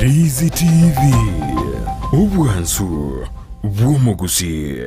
Ndizi TV, obwansu bw'omogusii.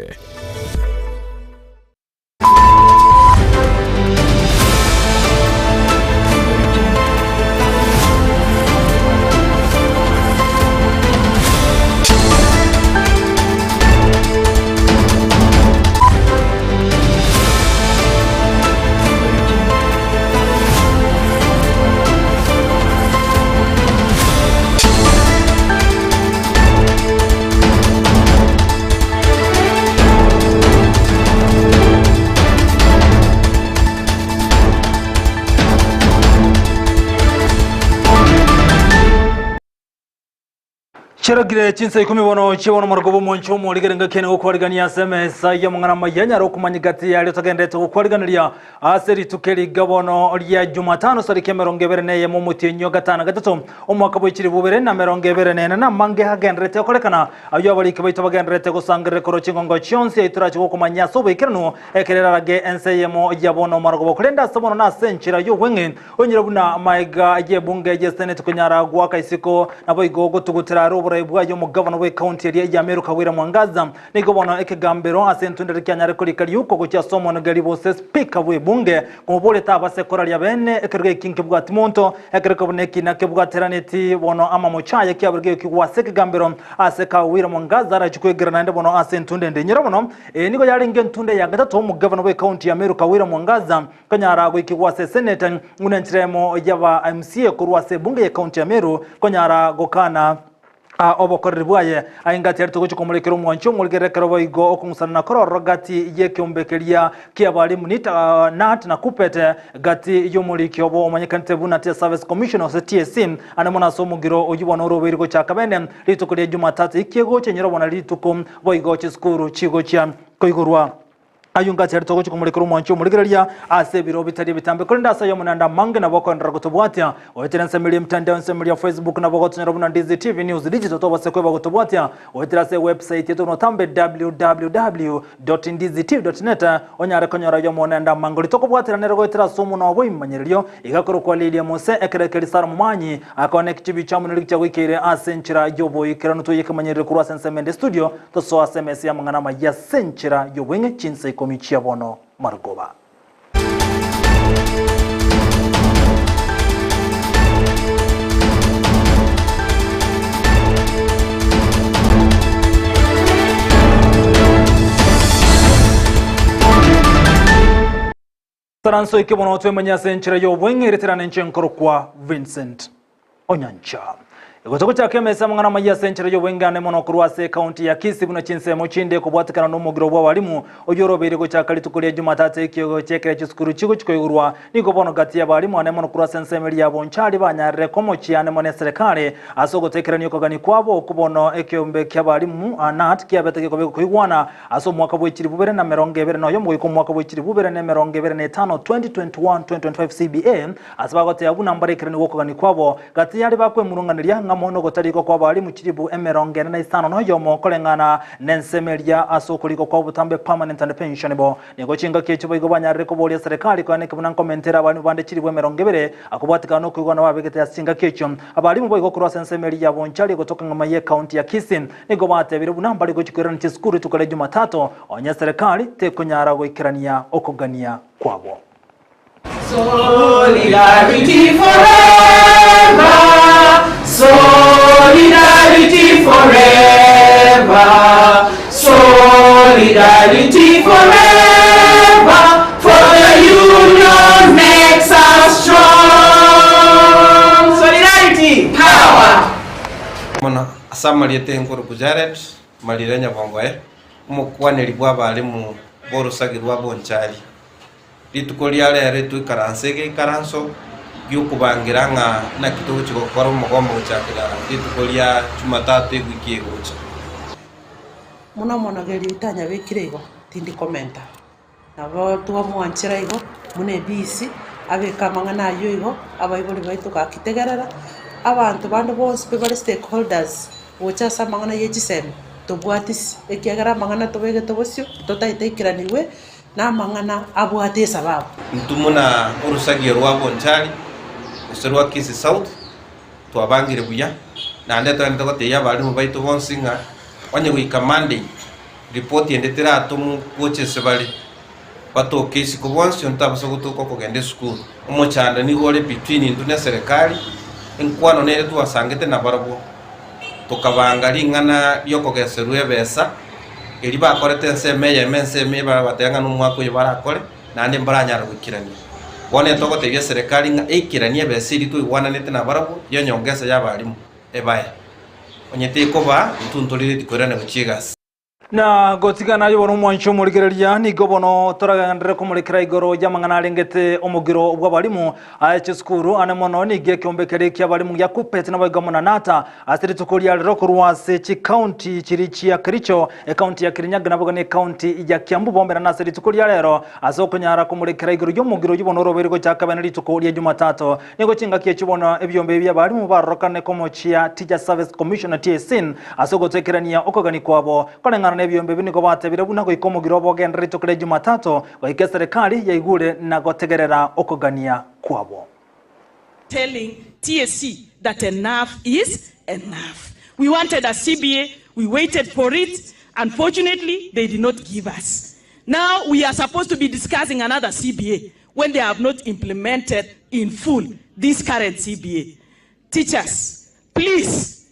Chiarokire chinsa ikomi bono chibono omoroko bw'omwancho omorigere ngaki ene gokwarigania ase emesa y'amang'ana amaya nyare okomanya gati yaria togenderete gokwariganeria ase rituko eri iga bono ria Jumatano tariki emerongo ebere na eyemo omotienyi o gatano gatato omwaka bwe chilifu bibere na emerongo ebere na ene na amange agenderete gokorekana ayio abariki baito bagendererete gosangerera korwa chingongo chionsi ayio torache gokomanyia ase oboikeranu ekero erarage ense eyemo ya bono omorogoba korende ase bono nase enchera y'obweng'e Onyore buna amaega y'ebunge y'eseneti konyara goaka isiko, naboigo gotugutera are oborai bwaye omogavana bw'ecounty eria ya Meru Kawira Mwangaza. Nigo bono ekegambero ase entundere kianyare korika riuko gochia ase omonogeri bose speaker bw'ebunge komoboria tabase koraria bene ekerogo eki nkebwati monto ekero kebuna ekina kebwateraneti bono amamocho aye kiabere geokigwa ase ekegambero ase Kawira Mwangaza arachi kwegera naende bono ase entunde ende. Inyora bono eye nigo yarenge entunde ya gatato omogavana bw'ecounty ya Meru Kawira Mwangaza Konyara goikigwa ase esenete buna enchera emo y'aba MCA korwa ase ebunge y'ecounty ya Meru konyara gokana obokoreri bwaye. Aye ngati aria togochia komorekera omwanchi omorigerere ekero boigo okong'usana na kororora gati y'ekeombe keria ki'abalimu NITA, KNUT na KUPPET gati y'omoriki obo omanyekanete buna Teacher Service Commission gose TSC ande mono ase omogiro oyio bono orobeire gochaka bene rituko ria Jumatatu eki'egocha enyora bono rituko boigo chisukuru chigochia koigorwa. Ayio ngachia aria togochia komorekera omwanchi omorigereria ase ebiro bitari ebitambe, korende ase ayio omonanda amange nabo okoenderera gotobwatia. Goetera ensemo eria emitandao, ensemo eria Facebook nabo ogotonyora buna Ndizi TV News Digital tobase kweba gotobwatia. Goetera ase ewebsite yaito buna otambe www.ndizitv.net onyare konyora ayio omonenda amange. Oria tokobwatera nere goetera ase omonwa bw'ebimanyererio iga korokwa Lilian Mose ekero eke Risaro Momanyi akone chibicha amo nerigicha goikeire ase enchera y'oboikeranu toiye ekemanyererio korwa ase ensemo ende studio Tosoa ase emesa y'amang'ana amayia ase enchera y'obweng'e chinsa ikomi chia bono marogoba. Saranso eke bono twemanye ase enchera y'obweng'e ereterane inche nkorokwa Vincent Onyancha. Egocha gochaka emesa amang'ana amayia ase enchera y'obweng'e ane mono korwa ase ekaunti ya Kisii buna chinsemo chinde kobwatekana nomogiro bw'abalimu oyio orobeire gochaka rituko ria Jumatatu ekio chiekere chisukuru chigochi koigorwa nigo bono gati y'abalimu ane mono korwa ase ensemo eria ya Bonchari banyarire komochia ane mono eserekari ase ogotekerania okogania kwabo okwo bono ekeombe ki'abalimu KNUT kiabete gekobekwa koigwana Ase omwaka bwe chilifu bibere na emerongo ebere na oyomo goika omwaka bwe chilifu bibere na emerongo ebere na etano, 2021-2025 CBA, ase bagoteba buna mbarekeranigwe okogania kwabo, gati y'aria bakwemurunganeria ng'a mono ogotarikwa kw'abalimu chilifu emerongo ene na isano na oyomo koreng'ana nensemo eria ase okorikwa kwa botambe permanent and pensionable. Nigo chingaki echio boigo banyarire koboria serikali koeneke buna nkomentera abalimu bande chilifu emerongo ebere akobwatekana nokoigwana babegete ase chingaki echio. Abalimu boigo korwa ase ensemo eria ya Bonchari gotoka ng'ama y'ecounty ya Kisii Nigo batebire buna mbare gochia koirana chisukuru rituko ria Jumatatu, onye serikali tekonyara goikerania okogania kwabo. Solidarity forever, solidarity forever, solidarity forever, for the union makes us strong. Solidarity, power! Mono ase amarieta enkoruku Jared Marire Nyabongoe, omokwaneri bw'abalimu b'orosagi rwa Bonchari. Rituko ria rero etwaikaransa egeikaranso gi'okobangera ng'a naki togochia gokora omogomo gochakera rituko ria Jumatatu ewiki egocha. Buna omonogeri tanyabekire igo, tindi komenta. Nabo twamwanchera igo, buna ebisi, abeke amang'ana ayio igo, abaibori baito gaki tegerera, abanto bande bonsi pi bare stakeholders gocha ase amang'ana ye chisemi, tobwatisi, ekiagera amang'ana tobegete bosio, totaete aikeraniwe, na amang'ana abwate esababu. Intwe buna orosagio rwa Bonchari, gose rwa Kisii South, twabangire buya. Naende togende gotebia abalimu baito bonsi ng'a onye goika Monday ripoti ende teratomwe gocha ase bare, batoke isiko bonsi onde tabasa gotoka okogenda esukuru. Omochando nigo ore between intwe na eserekari, enkwano nere twasangete nabarabwo, tokabanga ring'ana riokogeserwa ebesa, eria bakorete ensemo eyemo ensemo eye babatebia ng'a nomwaka oyo barakore, naende mbaranyare goikerania. Bono etogotebia eserekari ng'a eikeranie ebesa eria twaigwananete nabarabwo, y'enyongesa y'abalimu ebae. Onye tekobaa, intwe ntorireti koirana gochia egasi. Na gotigana aye bono omwanche omorigereria, nigo bono toragenderere komorekera igoro y'amang'ana arengete omogiro bw'abalimu aye chisukuru ane mono nigo ekeombe keria ki'abalimu gia Kuppet naboigo amo na Nata ase rituko ria rero korwa ase chikaunti chiria chia Kericho, ekaunti ya Kirinyaga naboigo na ekaunti ya Kiambu bomberane ase rituko ria rero ase okonyara komorekera igoro y'omogiro oyio bono orobeire gochaka bene rituko ria Jumatatu. Nigo chingaki echio bono ebiombe ebi bi'abalimu barorokane komochia Teachers Service Commission na TSC ase ogotekerania okogania kwabo. Koreng'ana nebiombe ebi nigo batebire buna goika omogiro obo ogenderere rituko ria Jumatatu goika eserekari yaigure na gotegerera okogania kwabo. Telling TSC that enough is enough. We wanted a CBA, we waited for it, unfortunately they did not give us. Now we are supposed to be discussing another CBA when they have not implemented in full this current CBA. Teachers, please,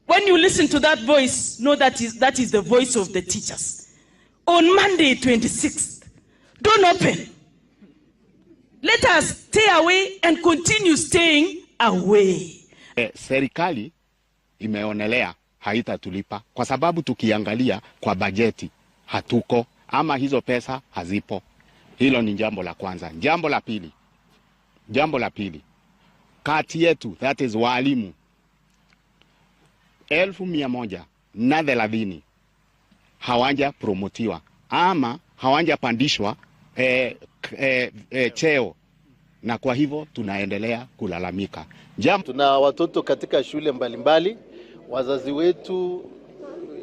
when you listen to that voice, know that is, that is the voice of the teachers. On Monday 26th, don't open. Let us stay away and continue staying away. Eh, serikali imeonelea haitatulipa kwa sababu tukiangalia kwa bajeti hatuko ama hizo pesa hazipo. Hilo ni jambo la kwanza. Jambo la pili, jambo la pili, kati yetu that is walimu 130,000 hawaja promotiwa ama hawajapandishwa eh, eh, eh, cheo na kwa hivyo tunaendelea kulalamika. Jambo Tuna watoto katika shule mbalimbali. Wazazi wetu,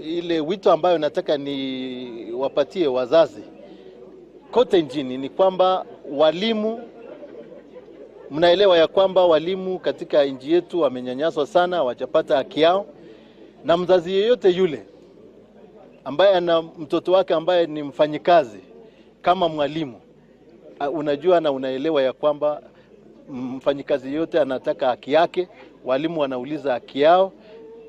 ile wito ambayo nataka ni wapatie wazazi kote nchini ni kwamba walimu, mnaelewa ya kwamba walimu katika nchi yetu wamenyanyaswa sana, hawajapata haki yao, na mzazi yeyote yule ambaye ana mtoto wake ambaye ni mfanyikazi kama mwalimu, unajua na unaelewa ya kwamba mfanyikazi yeyote anataka haki yake, walimu wanauliza haki yao.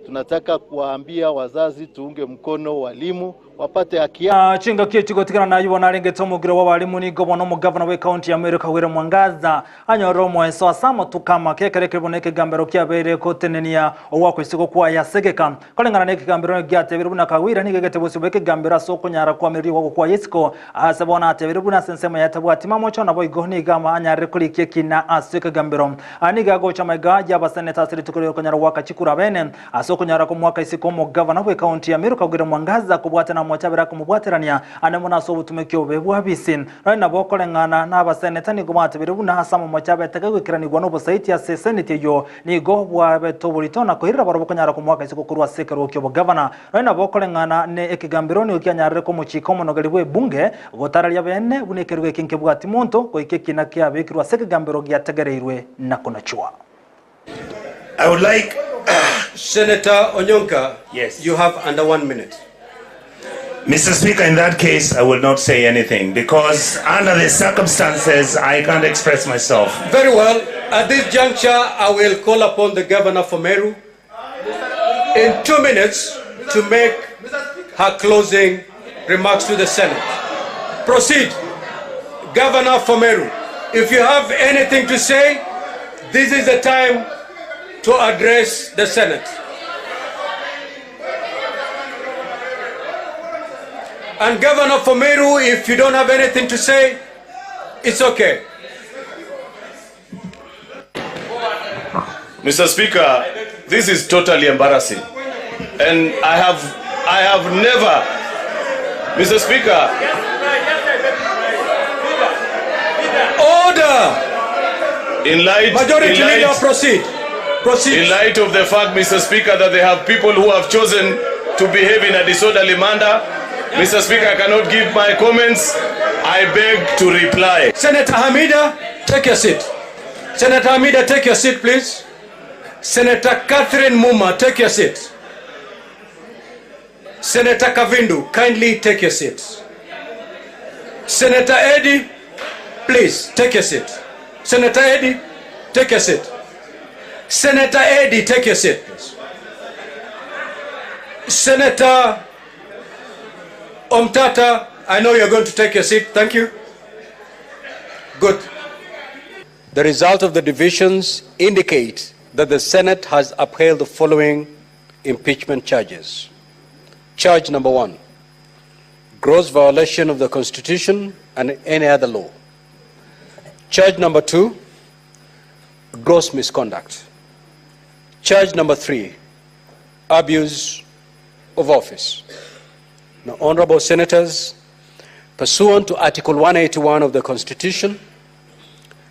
Tunataka kuwaambia wazazi tuunge mkono walimu wapate haki yao. Na chingaki echi gotigana nayo bono arengete omogiro bw'abarimu nigo bono omogavana bwe county ya Meru Kawira Mwangaza anyorire omoeso ase amatuko amake ekero ekero bono ekegambero kiabeire gotenenia ogwakwa kwaye ase egeka. Koreng'ana na ekegambero giatebire buna Kawira nigo egete bosio bw'ekegambero ase okonyara kwamereria ogwakwa kwaye isiko ase bono atebire buna ase ensemo yaye tabwati mamocho naboigo nigo ama anyarire korikia ekina ase ekegambero. Aya nigo agocha amaiga y'abaseneta ase rituko ri'okonyara goaka chikura bene ase okonyara komoaka isiko omogavana bw'ekaunti ya Meru Kagwire Mwangaza kobwatana omocha abere akomobwaterania ande mono ase obotumeki obobe bw'abisi. Nonye nabo koreng'ana n'abaseneta nigo batebire buna ase amamocha abeteke goikeranigwa n'obosaiti ase eseneti eyio nigo bwabete oborito na koirera barobwo konyara komoaka isiko korwa ase ekerogo ki'obogavana. Nonye nabo koreng'ana ne ekegambero nigo kianyarire komochika omonogeri bw'ebunge gotararia bene buna ekerogo eke nkebwati monto goika ekina kiabekirwe ase ekegambero giategereirwe na konachwa. I would like Senator Onyonka, Yes. you have under 1 minute. Mr. Speaker, in that case, I will not say anything because under the circumstances, I can't express myself. Very well. At this juncture, I will call upon the governor for Meru in 2 minutes to make her closing remarks to the Senate. Proceed, Governor for Meru. If you have anything to say, this is the time to address the Senate. And Governor for Meru, if you don't have anything to say, it's okay. Mr. Speaker, this is totally embarrassing. And I have never, Mr. Speaker. Order! In light, Majority in light, Leader, proceed. Proceed. In light of the fact, Mr. Speaker, that they have people who have chosen to behave in a disorderly manner, Mr. Speaker, I cannot give my comments. I beg to reply. Senator Hamida, take your seat. Senator Hamida, take your seat, please. Senator Catherine Muma, take your seat. Senator Kavindu, kindly take your seat. Senator Eddie, please take your seat. Senator Eddie, take your seat. Senator Eddie, take your seat, please. Senator Omtata, I know you're going to take your seat. Thank you. Good. The result of the divisions indicate that the Senate has upheld the following impeachment charges. Charge number 1, gross violation of the Constitution and any other law. Charge number 2, gross misconduct. Charge number 3, abuse of office. Now, honorable senators, pursuant to Article 181 of the Constitution,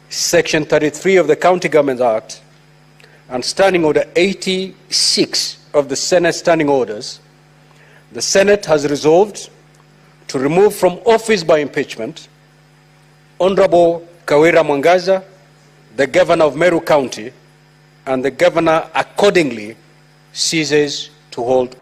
Section 33 of the County Government Act, and Standing Order 86 of the Senate Standing Orders, the Senate has resolved to remove from office by impeachment Honorable Kawira Mwangaza, the Governor of Meru County, and the Governor accordingly ceases to hold.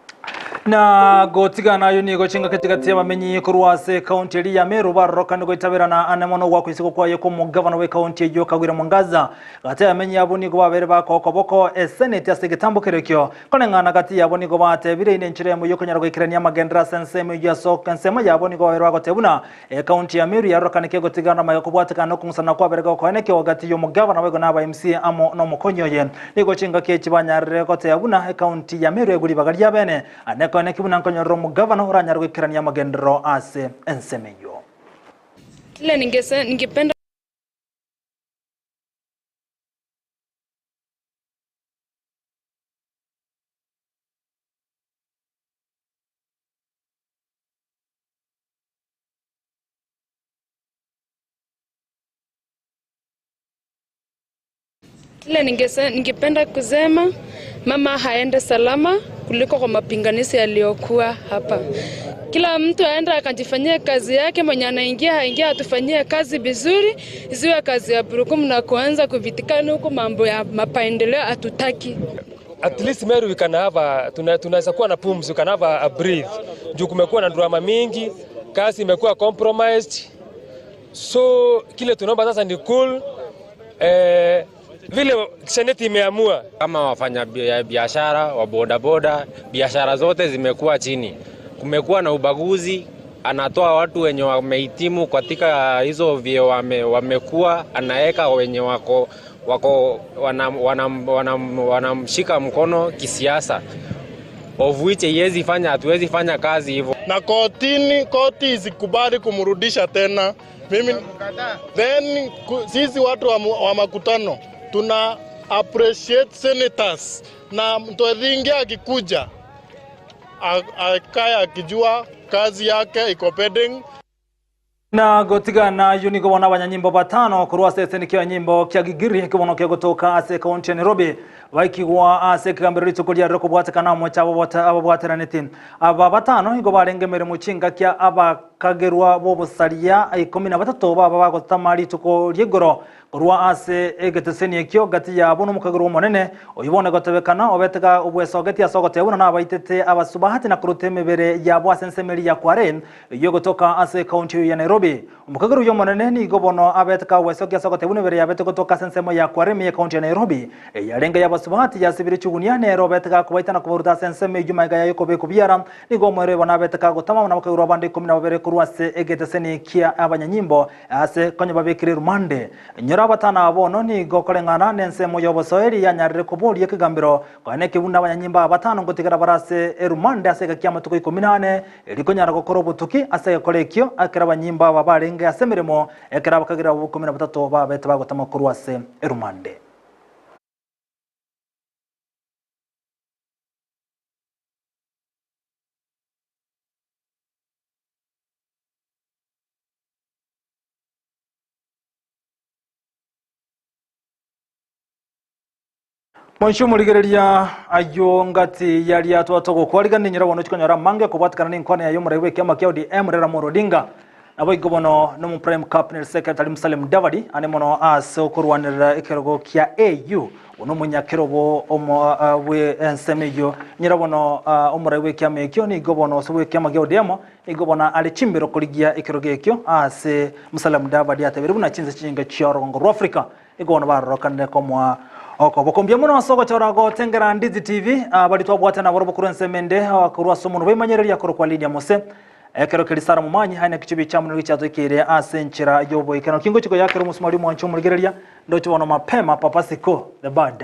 Na gotigana ayo nigo chingaki chigati abamenyi korwa ase ekaunti eria ya Meru barorokane goitaberana ane mono gwakoisiko kwaye kw'omogavana bw'ekaunti eyio Kawira Mwangaza. Gati abamenyi abwo nigo babere bakoa okoboko eseneti ase egetambo kerekio. Koreng'ana gati yabo nigo batebire ine enchera eyemo y'okonyara goikerania amagenderero ase ensemo eyio ase ensemo yabo nigo babere bagoteba buna ekaunti ya Meru yarorokane kegotigana amaiga kobwatekana na okong'usana kwabere gokoenekio gati y'omogavana boigo na aba MCA amo nomokonyi oye. Nigo chingaki echi banyarire goteba buna ekaunti ya Meru egwe ribaga riabene ane koeneki buna nkonyorera omogavana oranyare goikerania amagenderero ase ensemo eyio. Kile ningependa Kile ningependa kusema mama haende salama kuliko kwa mapinganizi yaliyokuwa hapa. Kila mtu aende akajifanyie kazi yake, mwenye anaingia aingie atufanyie kazi vizuri, isiwe kazi ya burukumu na kuanza kuvitikana huko mambo ya mapendeleo hatutaki. At least Meru we can have a tunaweza kuwa na pumzi, we can have a breathe. Juu kumekuwa na drama mingi, kazi imekuwa compromised. So kile tunaomba sasa ni cool. Vile Senate imeamua. Kama wafanya biashara, wa boda boda, biashara zote zimekuwa chini. Kumekuwa na ubaguzi, anatoa watu wenye wamehitimu katika hizo vyeo wamekuwa, anaweka wenye wako, wako, wanam, wanam, wanam, wanamshika mkono kisiasa. Of which haiwezi fanya, hatuwezi fanya kazi hivyo. Na koti isikubali kumrudisha tena. Mimi, then sisi watu wa makutano tuna appreciate senators na Mtwethingi akikuja akae akijua kazi yake iko pending. Na gotigana yu nigo bona abanyanyimbo batano korwa ase eseni kia nyimbo kia Gigiri ekibono kia gotoka ase kaunti ya Nairobi baikigwa ase ekegambero rituko riarire kobwatekana omocha ababwateraneti. Aba batano igo barenge emeremo chinga kia abakagerwa bobosaria ikomi na batato baba bagotama rituko ri'igoro korwa ase egeteseni ekio gati yabo n'omokagerwa omonene oyo bono egotebekana obetega obwesogeti ase ogoteba buna nabaitete abasubahati na koruta emebere yabo ase ensemeri ya Kware eyio gotoka ase ekaunti ya Nairobi. Omokagerwa oyo omonene nigo bono abeteka obwesoki ase ogoteba buna emebere yabete gotoka ase ensemo ya Kware ime ekaunti ya Nairobi eyarenge y'abasubahati yasibire chigunia nero obeteka kobaita na kobaruta ase ensemo eyio maiga yayo kobekwa biara nigo omwere bono abeteka gotama na omokagerwa abande ikomi na babere korwa ase egeteseni kia abanyanyimbo ase konya babekire rumande. Nyora abatana bono nigo koreng'ana n'ensemo y'obosoeri yanyarire koboria ekegambero koene ekebunda abanyanyimbo abatano ngotigera barase erumande ase egeki amatuko ikomi na ane erikonyara gokora obotuki ase egekora ekio ekero abanyimbo aba barenge ase emeremo ekero abakagira abo ikomi na batato babete bagotama korwa ase erumande. Monshu murigereria ayo ngati yari atwatogokwarigani nyira bono chikonyora mange kobwatikana n'inkwana yayo muraiwe kiama kia ODM Raila Amolo Odinga. Naboigo bono nomo Prime Cabinet Secretary Musalia Mudavadi ane mono ase okorwanerera ekerogo kia AU buna omonyakerogo omo bwe ensemo eyio. Nyora bono omorai bw'ekiama ekio nigo bono ase bw'ekiama gia ODM nigo bono are chimbero korigia ekerogo ekio ase Musalia Mudavadi atebirie buna chinse chinyinge chia orogongo rwa Africa nigo bono barorokanire komoa okoboko. Mbuya mono ase ogochora gotengera Ndizi TV baria twabwate nabarobwo korwa ensemo ende korwa ase omonwa bw'emanyereria korokwa Lydia Mose. Ekero keria Sara momanyi aye naki chibi chiamonene gichiatoikeire ase enchera y'oboikeranu. Naki ngochia koyakera omosumari omwanche omorigereria, ndoche bono mapema Papa Siko the bird.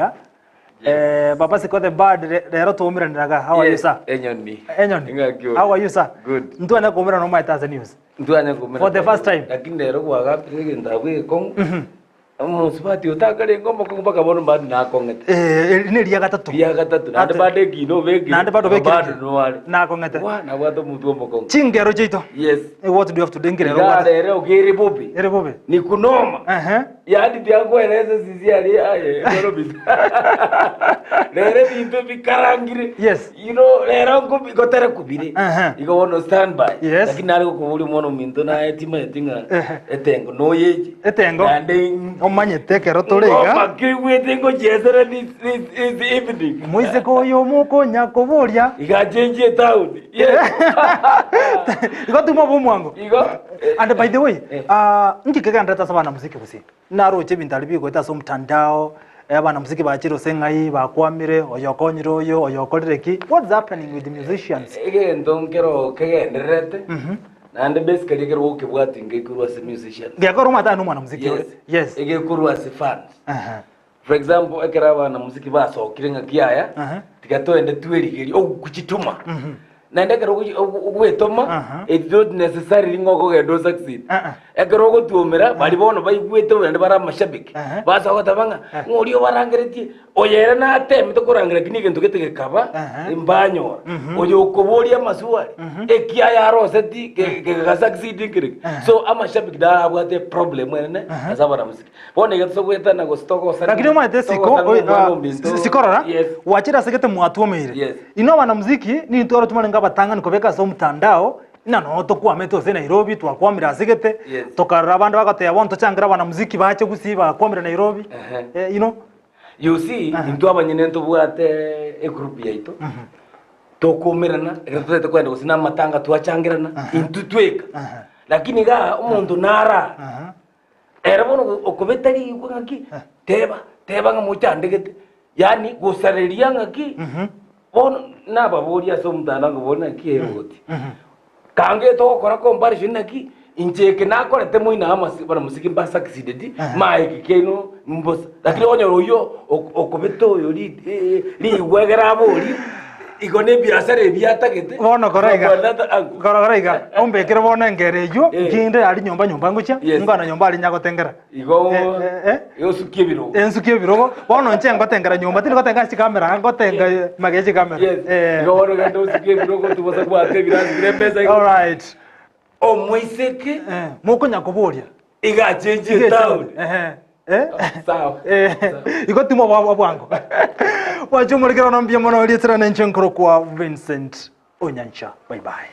Eh, Papa Siko the bird re- rero twaumeraneraga. How are you sir? Enyoni. Enyoni. Ng'aki ore? How are you sir? Good. Ntwane koumerana omaete ase news. Ntwanya koumera. For the first time. Lakini rero gwagambire egento abwo egekong'u. Omosubati otakarenge omokong'u mpaka bono bado nakong'ete. Eh, eri neria gatato. Ria gatato. Naende Ate- bado ekina obekire. Naende bado obekire. Bado noare. Nakong'ete. Wa nabwate omotwe omokong'u. Chingero chiaito. Yes. Eh, What do you have today ngirero Iga obwate? rero okere bobe. Ere bobe. Ni kunoma. Ehe. Yaani tiankoeresa sisi ari aye ekero bisa. Rero ebinto bikarangire. Yes. You know rero nkobi gotara kubire. Ehe. Igo bono stand by. Yes. Lakini nare gokoboria omwana ominto naye timanyeti ng'a Ehe. etengo noyeche. Etengo. Naende Omanyete ekero tore iga. ngoma keigwete ngochiesera this, this, this evening. Moiseke oyo mokonya koboria. Iga achenchie etown. Yes. Igo tuma bomwango. Igo. And by the way, ah, nki kegenderete ase abanamuziki gose? Naroche ebinto aria bigoeta ase omotandao, abanamuziki bachire ase eng'ai, bakwamire, oyo okonyire oyo, oyo okorire ki, what's happening with the musicians? Egento nkero kegendererete, naende basically ekero gokebwatia ngekorwa ase musicians. Gekora omanyete aye na omwanamuziki ore. Yes. Yes. Egekorwa ase fans. Aha. For example, ekero abanamuziki basokire ng'aki yaya, Aha. tiga toende twerigerie ogochituma. Naende ekero ogochi- ogo- ogwetoma, it's not necessarily ng'a okogenda osucceed. Ekero ogotuomera, baria bono baigwete naende bare amashabiki, basoa goteba ng'a ng'a oria obarangeretie, oyo ere natemete korangera lakini egento gete gekaba, mbanyora. Oyo okoboria amaswali, ekiaya aroseti, ge- gegasucceed nkereki. So amashabiki narabwate eproblem enene ase abanamuziki. Bono iga togoetana gose togosana. Lakini omanyete siko togosana oi- omwana ah, ominto. sikorora Yes. gwachire ase gete mwatuomeire Yes. inwe abanamuziki nintwe oro tumare abatang'ani kobeka ase omotandao ng'a noo tokwamete ase Nairobi twakwamire ase gete Yes. tokarora abande bagoteba bono tochangere abanamuziki bache gusii bakwamire Nairobi Ehe. Eh, you know You see, intwe abanyene ntobwate egroup yaito tokoumerana ekero totagete kogenda gose na amatanga twachangerana intwe tweka lakini igaa omonto nara Ere bono okobeta rigwe ng'aki, teba, teba ng'a mochandegete, yaani gosareria ng'aki, bono nababoria ase omotandao nkoboria naki erogoti. Kange togokora comparison naki, inche eke nakorete moino amasi bana mosiki mba succeeded, maye eke kiaino mbosa. Lakini okonyora oyio ok- okobeta oyo ri rigwe ekero aborie, Igo nebiasara ebi atagete. Bono kora iga. Bwanata ango. Kora kora iga. Ombekere bono engero eywo, Eh. nkinde aria nyomba nyomba ngochia, Yes. ngwana nyomba aria nyagotengera. Igo Eh, eh, eh. osukie ebirogo. Ensukie ebirogo, bono inche ngotengera nyomba, tindi gotenga ase chikamera, ngotenga magega ye chikamera. Yes. Eh. Igo bono genda osukie ebirogo tobosa kwata ebirasi bire emesa igo. Alright. Omoiseke. Eh, mokonya koboria. Iga achenchie etown. Ehe. Eh? Sawa. Eh, igo timo bwa bwango. Wacho omorikero no mbuya mono rietera nenche nkorokwa Vincent Onyancha. Bye bye.